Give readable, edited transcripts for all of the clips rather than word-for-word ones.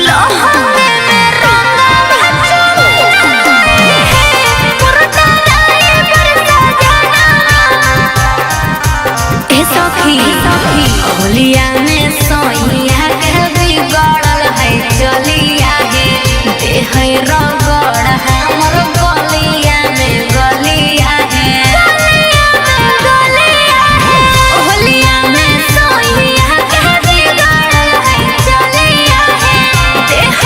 लोहंगे में रंगवा चले हे मुर्दा राय पर सजना। ए सखी होलिया में सोइया के बिगड़ल है चलिया हे देह रगड़ हमर गलिया में गलिया हे होलिया में सोइया के बिगड़ल है चलिया हे देह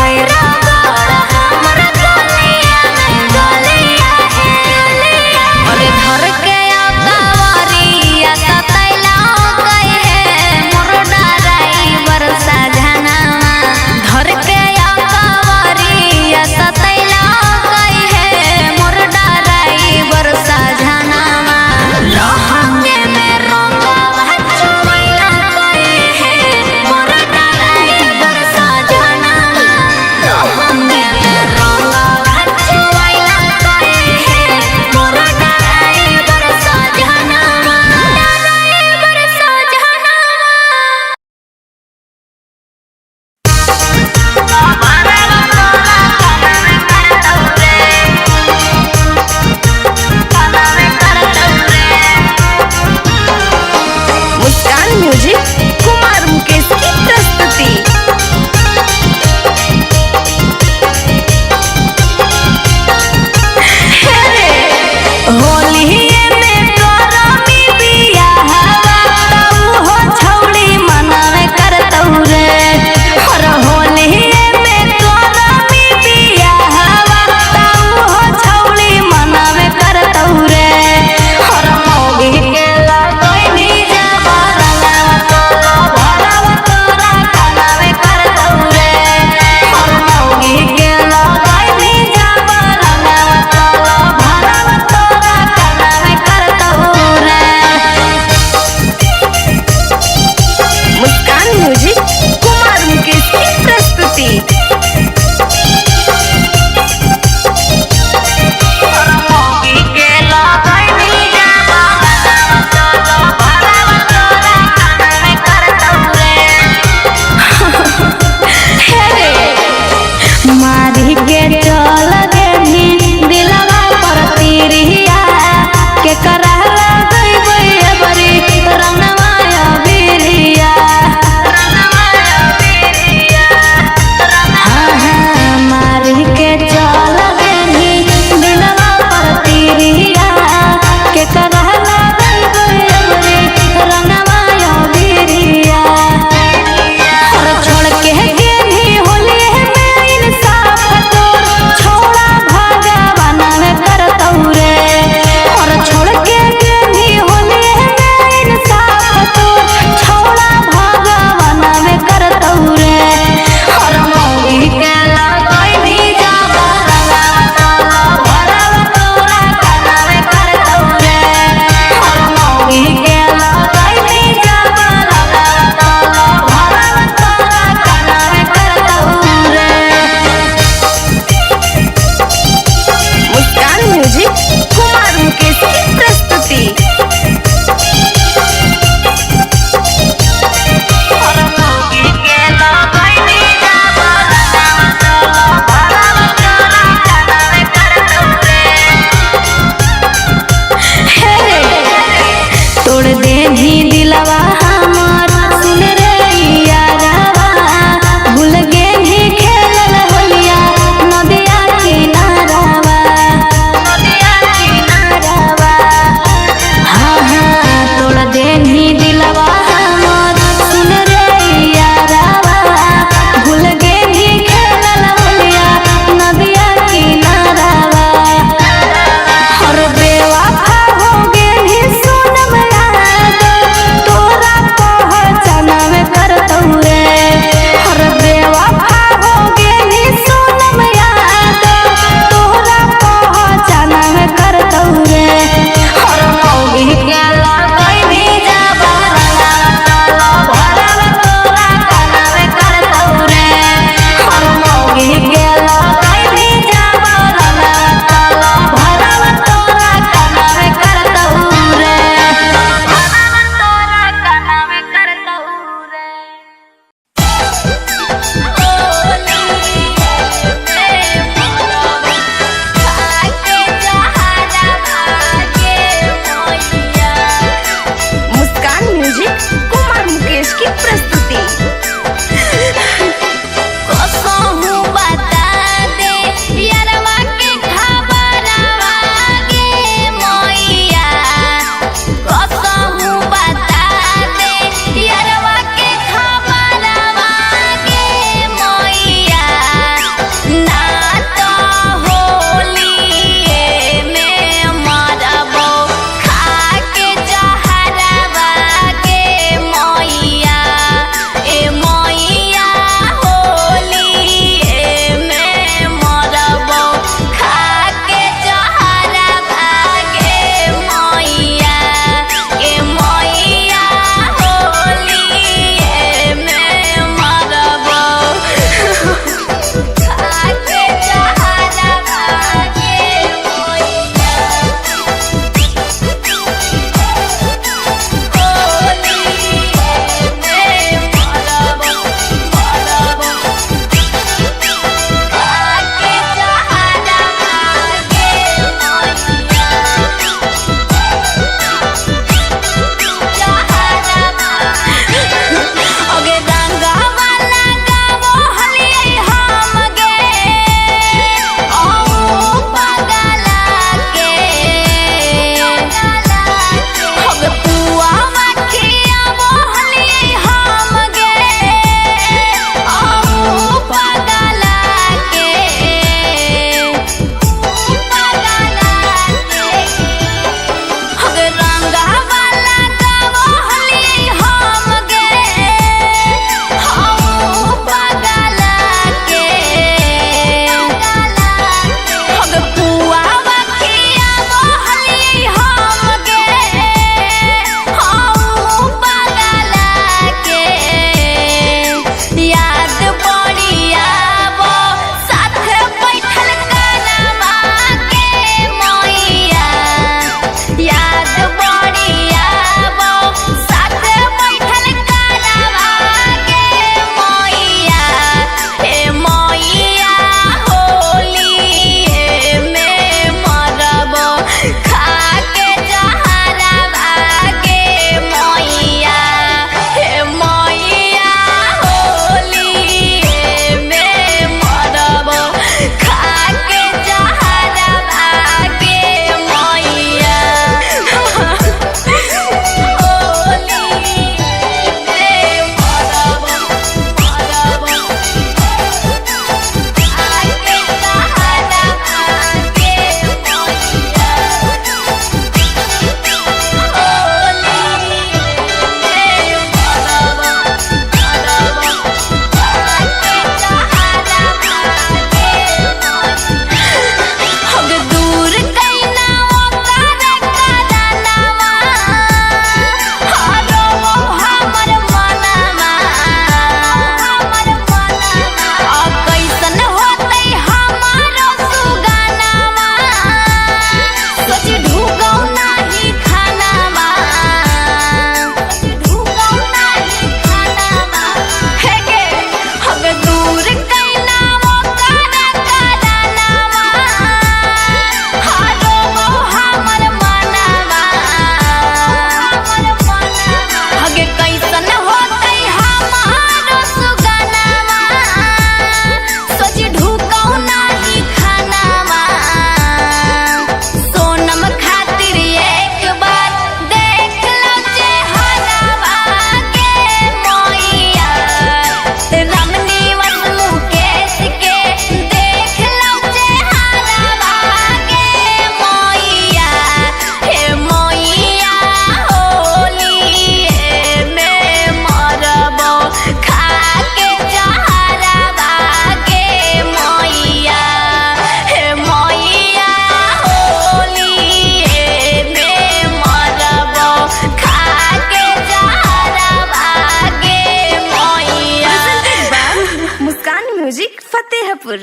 फतेहपुर।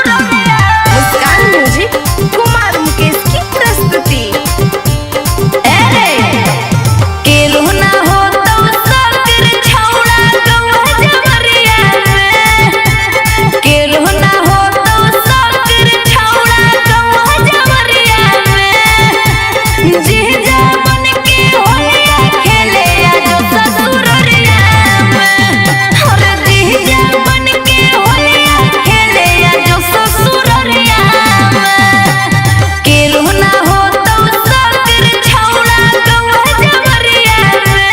मुस्कान म्यूजिक कुमार मुकेश की प्रस्तुति। केलू ना हो तो सकर छौड़ा गौआ जवरिया में, केलू ना हो तो सकर छौड़ा गौआ जवरिया में, जीजा बन के होलिया खेले आजो ससुररिया में, और जीजा बन के होलिया खेले आजो ससुररिया में, केलू ना हो तो सकर छौड़ा गौआ जवरिया में,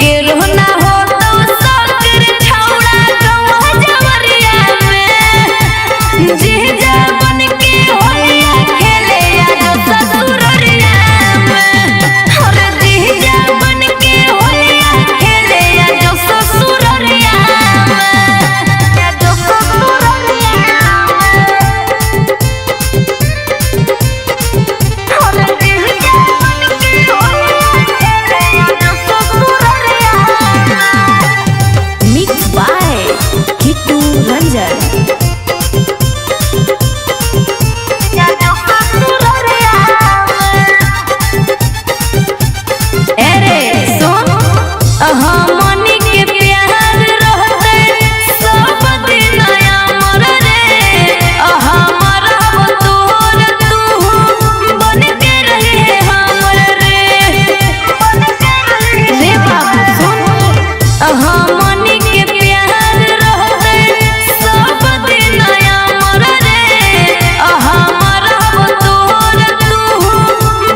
केलू ना हो तो सकर छौड़ा गौआ जवरिया में, जीजा बन के होलिया खेले आजो ससुररिया में, और जीजा बन के होलिया खेले आजो ससुररिया में, आजो ससुररिया में। Mix by Kittu Ranjan. अरे सुन, हमनी के प्यार रहते सब दिन अमर रे, हमरा तोर तू बन के रहे हमर रे, रे बाबू सुन, हमनी के प्यार रहते सब दिन अमर रे, हमरा तोर तू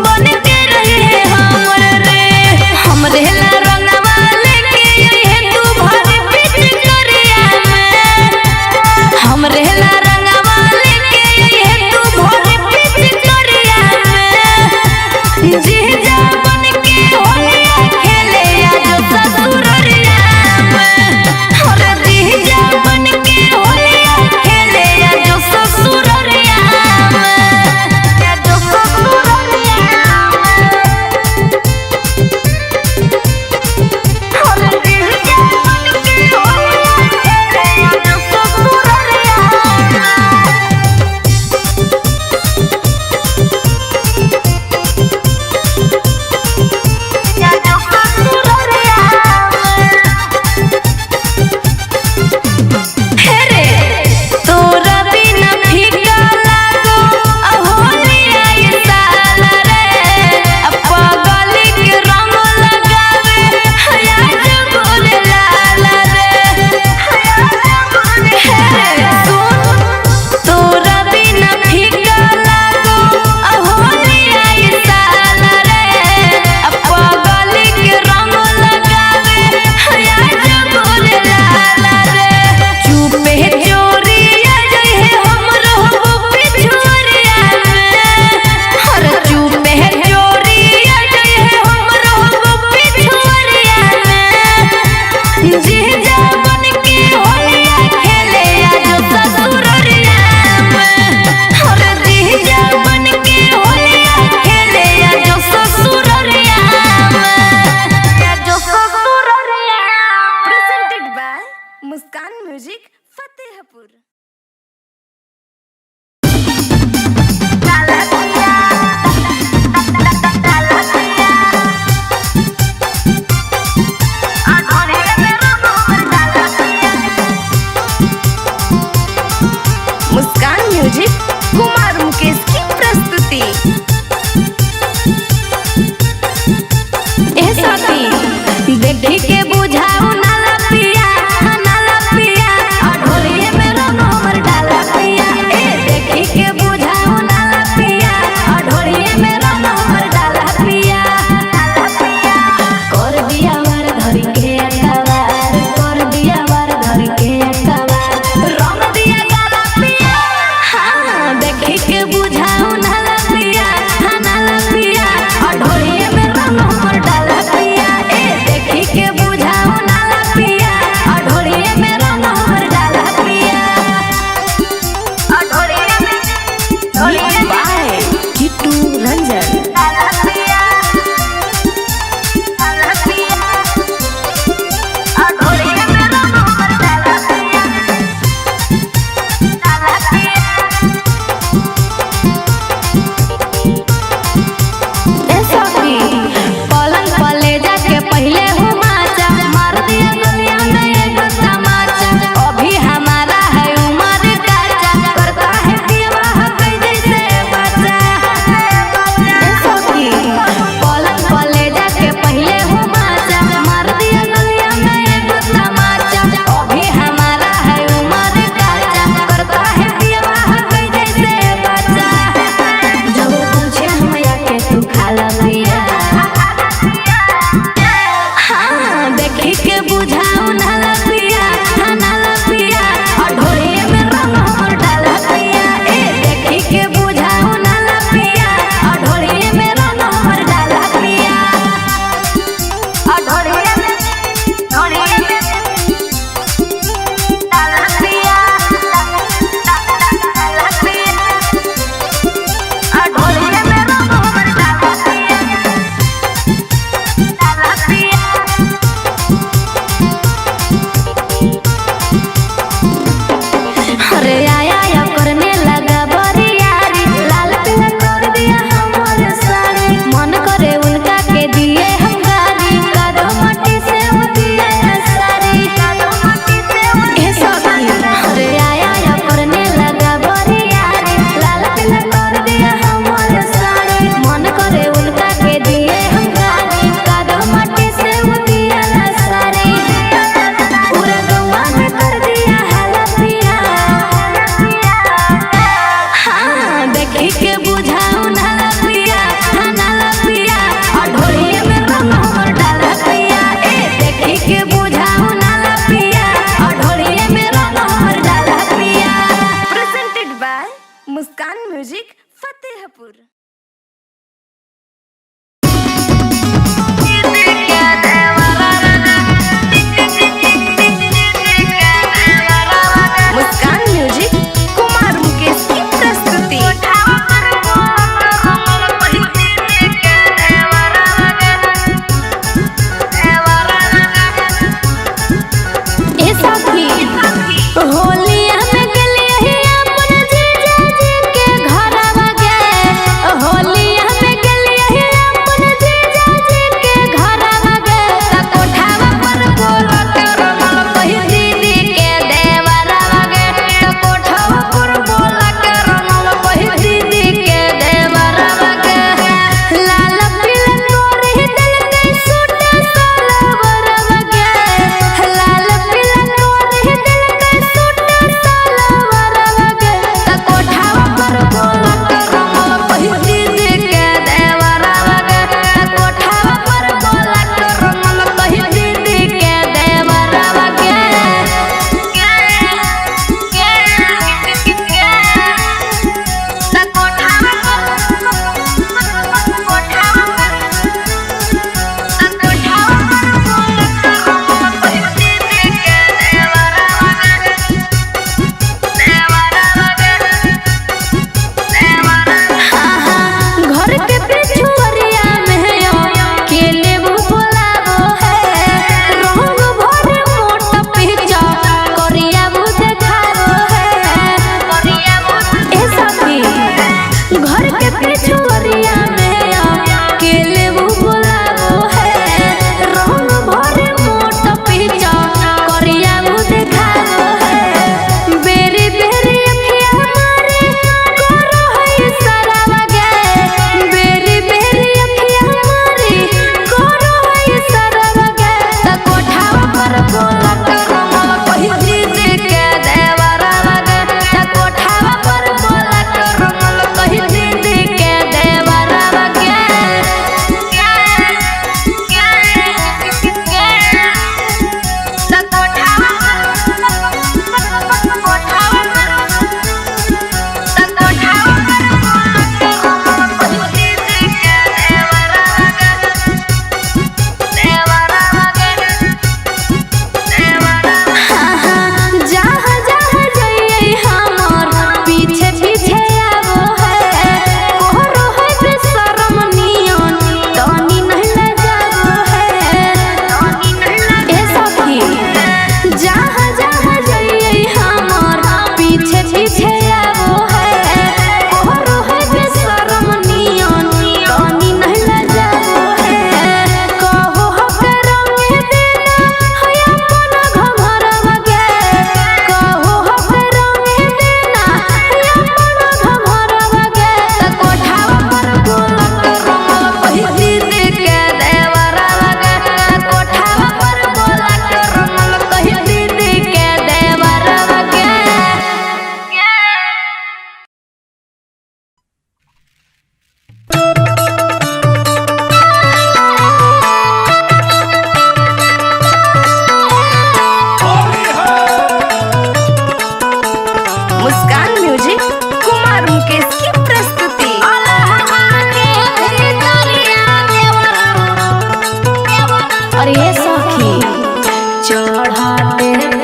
बन के रहे हमर रे, हमरे ला रंगवा लेके अइहे तू भर पिच करिया में, हमरे ला रंगवा लेके अइहे तू भर पिच करिया में, जीजा बन के होलिया खेले आजो ससुररिया में, और जीजा बन के होलिया खेले आजो ससुररिया में, आजो ससुररिया में। हे रे, तोरा बिना फीका लागो होलिया ई साल रे, पगली के रंग लगावे आज गोरे लाल रे। हे रे सुन, तोरा बिना फीका लागो होलिया ई साल रे, पगली के रंग लगावे आज गोरे लाल रे, चुपे चोरी आ जइहे हम रहबो पिछुरिया में, हर चुपे चोरी आ जइहे हम रहबो पिछुरिया में, जीजा बन के होलिया खेले आजो ससुररिया में, हर जीजा बन के होलिया खेले आजो ससुररिया में, आजो ससुररिया। Presented by Muskan music Fatehpur. Muskan music Kumar Mukesh की प्रस्तुति। ए साथी, देखी के बुझाओ नाला पिया, नाला पिया, आ ढोलिए में रंग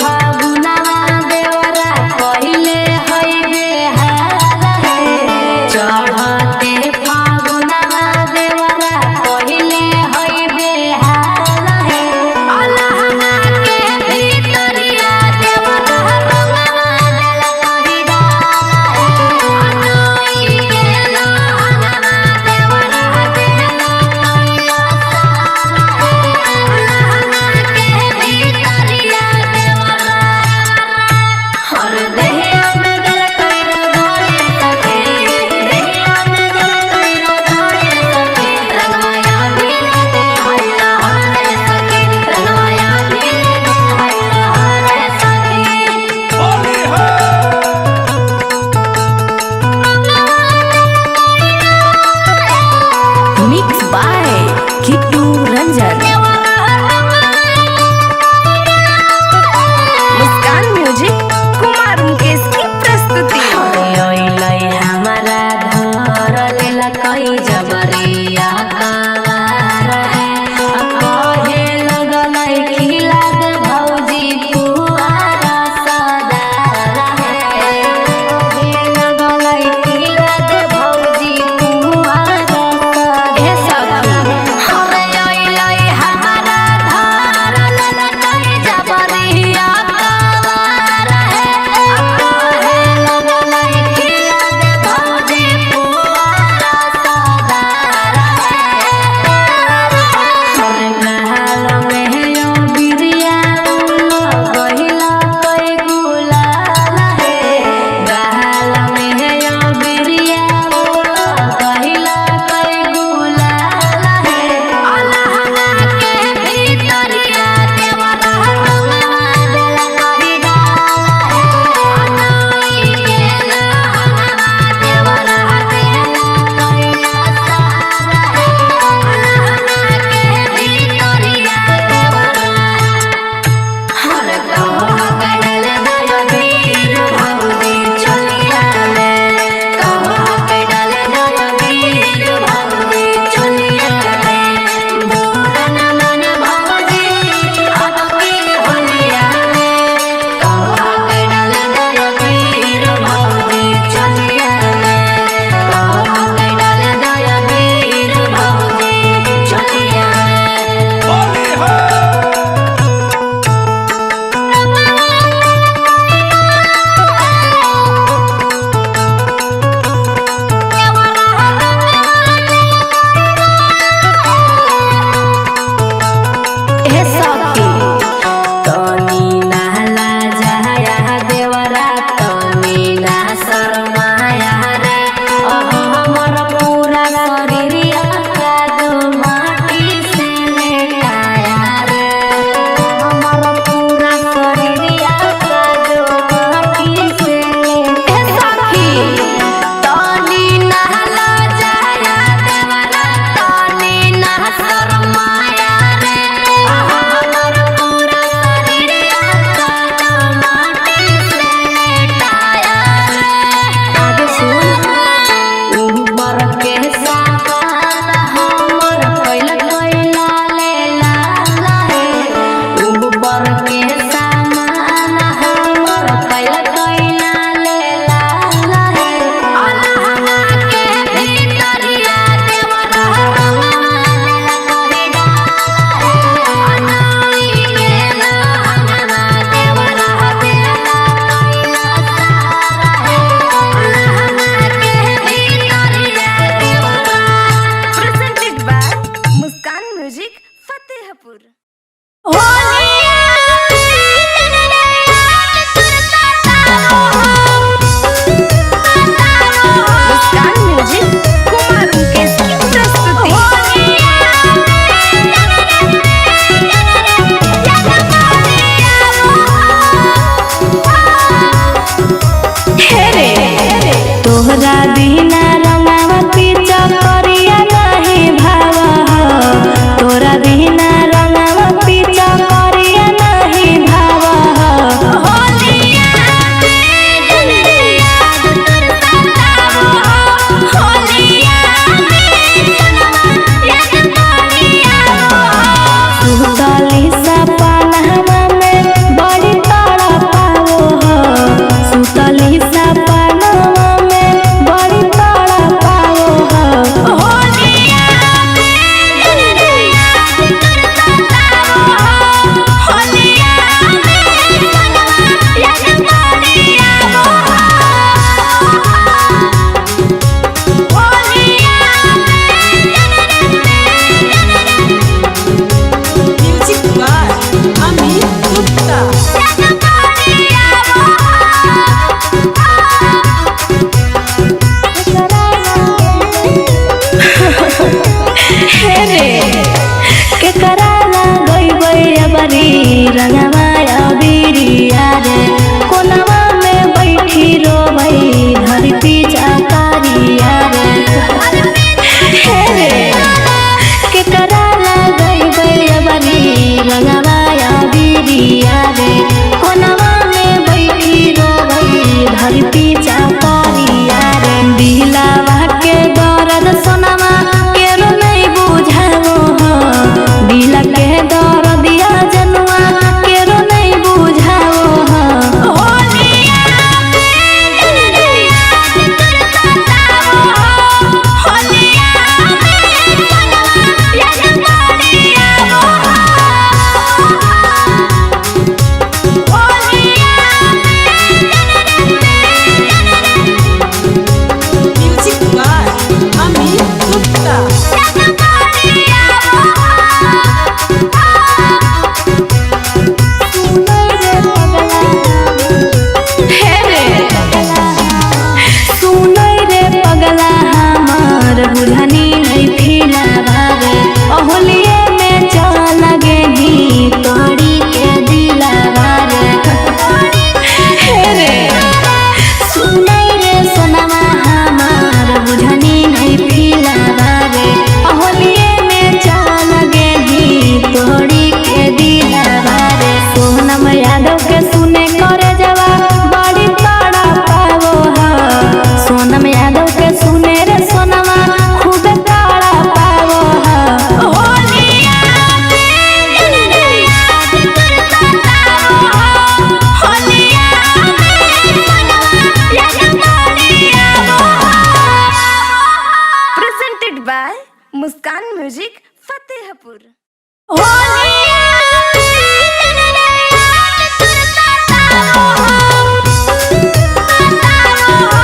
फागुनवा देवरा कहिले है बेहाल हे। चढ़ते फागुनवा देवरा कहिले है बेहाल हे। अलहना के भीतरिया देवरा रंगवा देल कहि डाल हे। अनोई के लहंगवा देवरा देल कैला साल हे। अलहना के भीतरिया देवरा।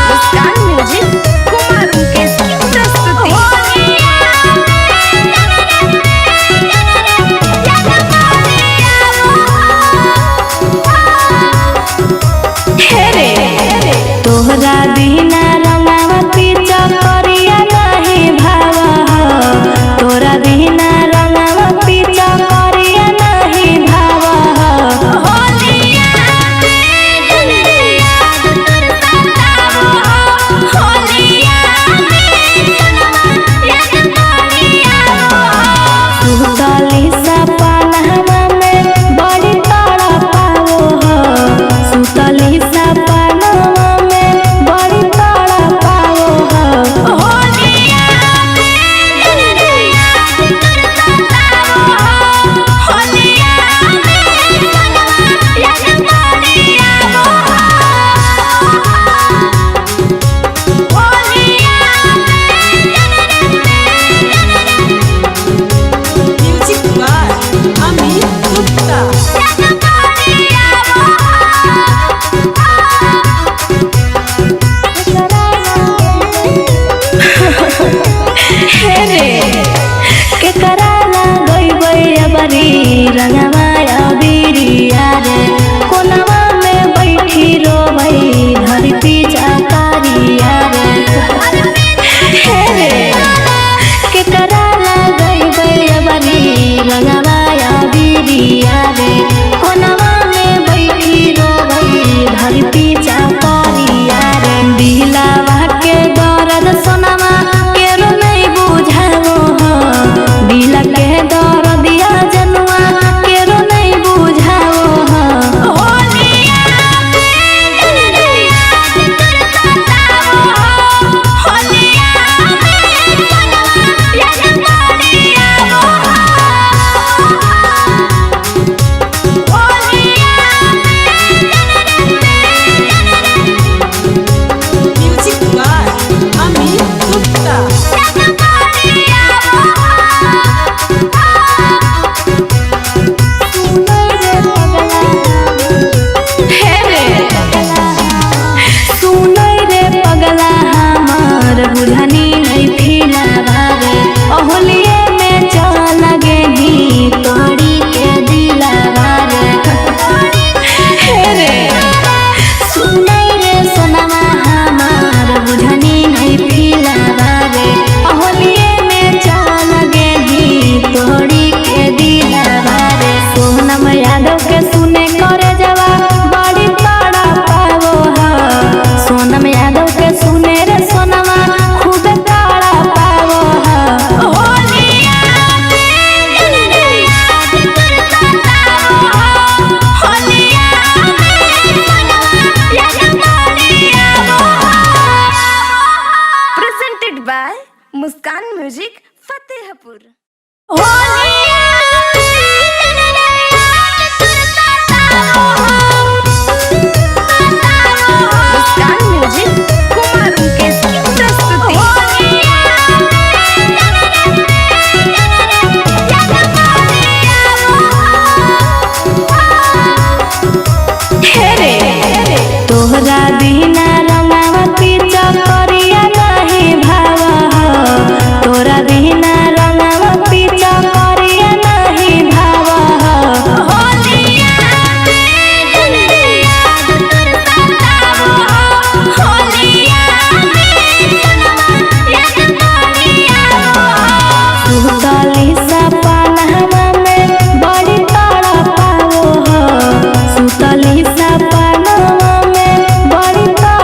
मुस्कान म्यूजिक कुमार मुकेश की प्रस्तुति। तोहरा बिना रंगावा पीछा करिया नहीं भावा हो। तोरा बिना रंगावा पीछा करिया नहीं भावा हो। सुतली सपनवा में बड़ी तड़पावो हो। सुतली सपनवा में बड़ी तड़पावो हो। Music by Amit Gupta. के कराला गइबै अबरी रंगवा अबिरिया रे, कोनवा में बैठी रोबै धर पीछा करिया रे। हे रे, के कराला गइबै अबरी रंगवा अबिरिया रे, कोनवा में बैठी रोबै धर पीछा करिया रे। दिलावा के दर्द सोनामा केरो नहीं बुझावो हो। दिल के दर्दिया जनुआ केरो नहीं बुझावो हो। Music by Amit Gupta. सुनै रे पगला हमार बुझनी नहीं फिलावा रे, अहोलिए में चल गेही तोड़ी के दिलावा रे। हे रे, सुनै रे सोनामा हमार बुझनी नहीं फिलावा रे, अहोलिए में चल गेही तोड़ी के दिलावा रे। सोनम यादव के सुने करे जवा बड़ी तड़ा पावो हो। सोनम यादव के सुने रे सोनमा खूब तड़ा पावो हो। Presented by Muskan music Fatehpur. Muskan music Kumar Mukesh की प्रस्तुति। तोहरा बिना रंगावा पीछा करिया नहीं भावा हो। तोरा बिना रंगावा पीछा करिया नहीं भावा हो। सुतली सपनवा में बड़ी तड़पावो हो। सुतली सपनवा में बड़ी तड़पावो।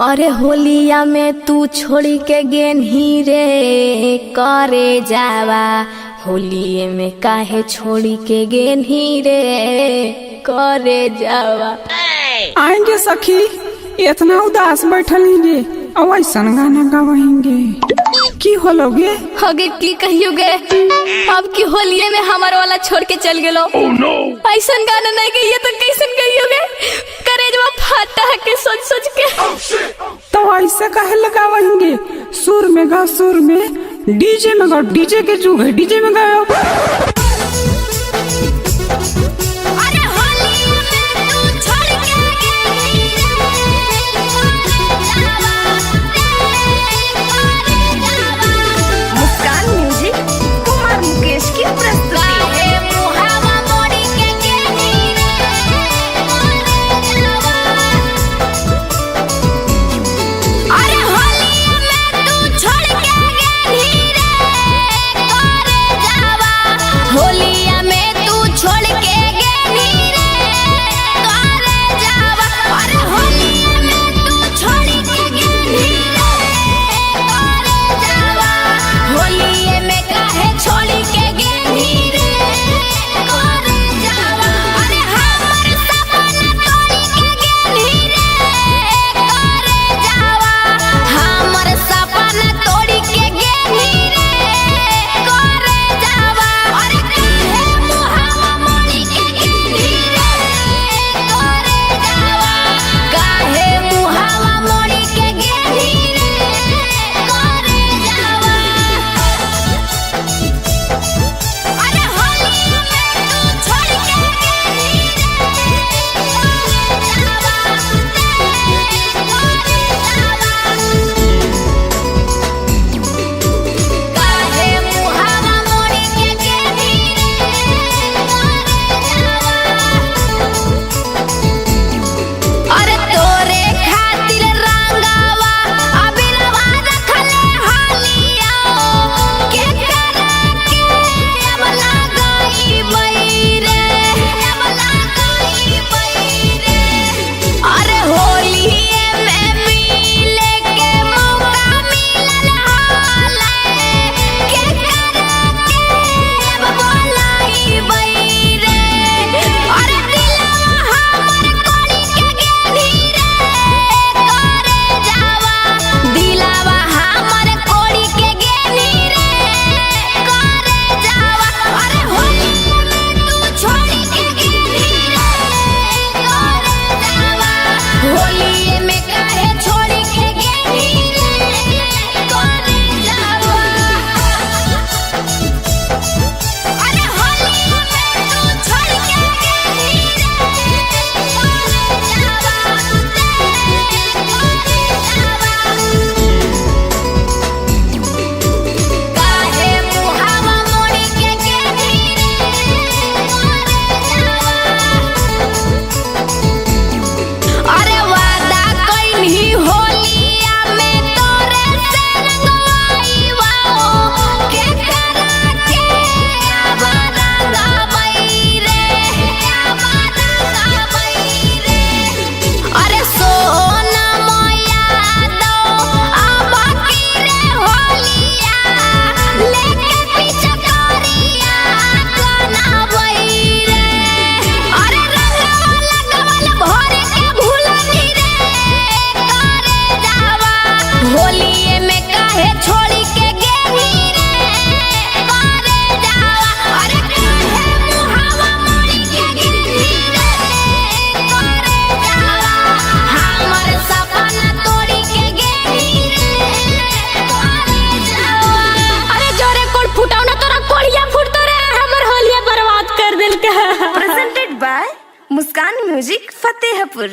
अरे होलिया में तू छोड़ी के गेन्ही रे करे जावा, होलिये में काहे छोड़ी के गेन्ही रे करे जावा। आएंगे सखी, इतना उदास बैठल हिंगे और ऐसा गाना गावेंगे की होलोगे? हगे की कहियो गे, अब की होलिये में हमार वाला छोड़ के चल गेलो। ऐसन गाना नहीं गइए तो कैसन गइयो गे, करेजवा फाटा है के सोच सोच के। तो ऐसे काहे लगावेंगे? सुर में गा, सुर में, डीजे में गाओ, डीजे के जुग है, डीजे में गाओ। अरे होलिया में तू छोड़ के गेली रे करे जावा, रे करे जावा। मुस्कान म्यूजिक कुमार मुकेश की प्रस्तुति। काहे मुहावा मोड़ी के गेली रे करे जावा। अरे होलिया में तू छोड़ के गेली रे करे जावा, होलिया में तू छोड़ के गेली रे करे जावा। अरे होलिया में तू छोड़ के गेली रे करे जावा, होलिया में काहे छोड़ के गेली रे करे जावा। अरे हमर सपना तोड़ के गेली रे करे जावा, हमर सपना तोड़ के गेली रे करे जावा। अरे काहे मुहावा मोड़ी के गेली रे करे जावा, काहे मुहावा मोड़ी के गेली रे करे जावा। अरे होलिया में तू छोड़ के गेली रे करे जावा, रे करे जावा। काहे मुहावा मोड़ी के गेली रे करे जावा। अरे तोरे खातिर रंगावा अबिरवा रखले हालिया के करा के अब लगाई रे, अब लगाई रे। अरे होलिये में मिले के मौका मिलल हाले के करा के अब बोलाई रे। अरे दिलवा हमर कोड़ी के गेली रे करे जावा, दिलवा हमर कोड़ी के गेली रे करे जावा। अरे होलिया में तू छोड़ी के गेली रे करे जावा, होलिया में काहे छोड़ी के गेली रे करे जावा। अरे होलिया में तू छोड़ के गेली रे करे जावा, रे करे जावा। काहे मुहावा मोड़ी के गेली रे करे जावा। अरे वादा कइनी होलिया में तोरे से रंगवाईवा के करा के अब रंगवई रे, अब रंगवई रे। अरे सोना मोया दो अब की रे होलिया लेके पीछे करिया कनावई रे। अरे रंगवा लगवल भोर के भुलनी रे करे जावा, होलिये में काहे छोड़ी के गेली रे करे जावा। अरे काहे मुहावा मोड़ी के गेली रे करे जावा, हमर सपना तोड़ी के गेली रे करे जावा। अरे जोरे कोड़ फुटाव ना तोरा कोड़िया फुटतो रे, हमर होलिया बर्बाद कर देलके। Presented by Muskan music Fatehpur.